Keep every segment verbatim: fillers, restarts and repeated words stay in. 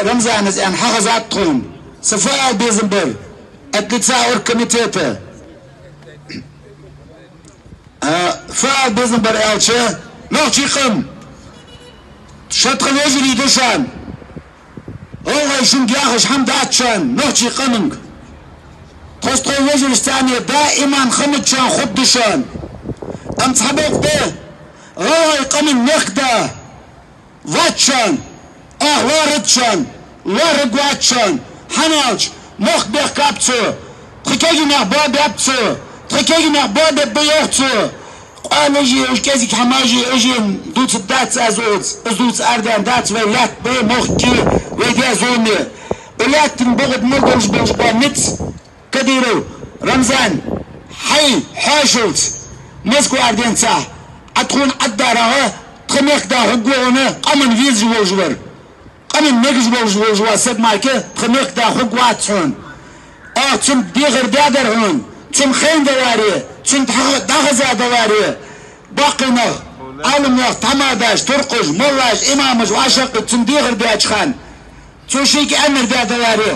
Рамзана из аьнна хьахезад тхона. Са фу ала безам бар от лица оргкомитета? А, фу ала безам бар аьлча, нохчий къам, шо тха вежарий да шоана. ГӀалгӀай шуга яхаш хӀама дац шоана, нохчий къаманга. Тхо тхоай вежарашца цхьана даиман хӀама даьча хургда шоана. Амма цхьабакъда, гӀалгӀай къаман мехкда вац шоана, оаха лоархӀац шоана, лоархӀаргвац шоана, хӀана аьлча мохк бехкаб цо, тха кегий нах боабаьб цо, тха кегий нах боабергба йоах цо. Къоалаш а, уж кӀезига хӀамаш а, уж а дувцаргдац аз укхаза, из дувца арадаьнна дац вай лаьтта бе, мохк а, вай даь зуламе. Укх лаьттан букъа тӀа мел долаш болаш бола низ, Кадыров Рамзан, хьай хьоашалца Москва арадаьнна цахь, Ӏа тхона ӀаддарагӀа, тха мехкда хургва хьона къаман везаш волаш вар, къаман мегаш волаш, волаш вола саг мара тха мехкда хургвац хьона. Оаха цунна дехар даьдар хьона, цунна хайна даларе, цунна дӀахо-, дӀахеза даларе. Боккхий нах, Ӏаламнах, тхьамадаш, туркхаш, моллаш, имамаш вӀашагӀкхийтта цунна дехар даьча хана, цо шийга аьннар даь даларе: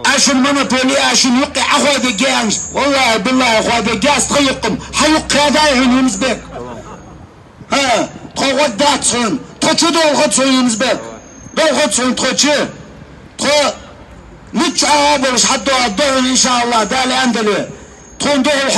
аз шун монополи, аз шун юкъе Ӏохоадергья аьнна. ВаллахӀи, биллахӀи, хоадергьяц тха юкъе-м. Хьа юкъе хаьдай хьона, Юнус-Бек? ХӀа, тхо гӀоргдац хьона, тхо чудолхац хьона, Юнус-Бек. Долхац хьона тхо чу. Тхо ничча Ӏа а болаш хьадоагӀаргда хьона, иншааллахӀ, Дала аьнна дале. Тхона духьал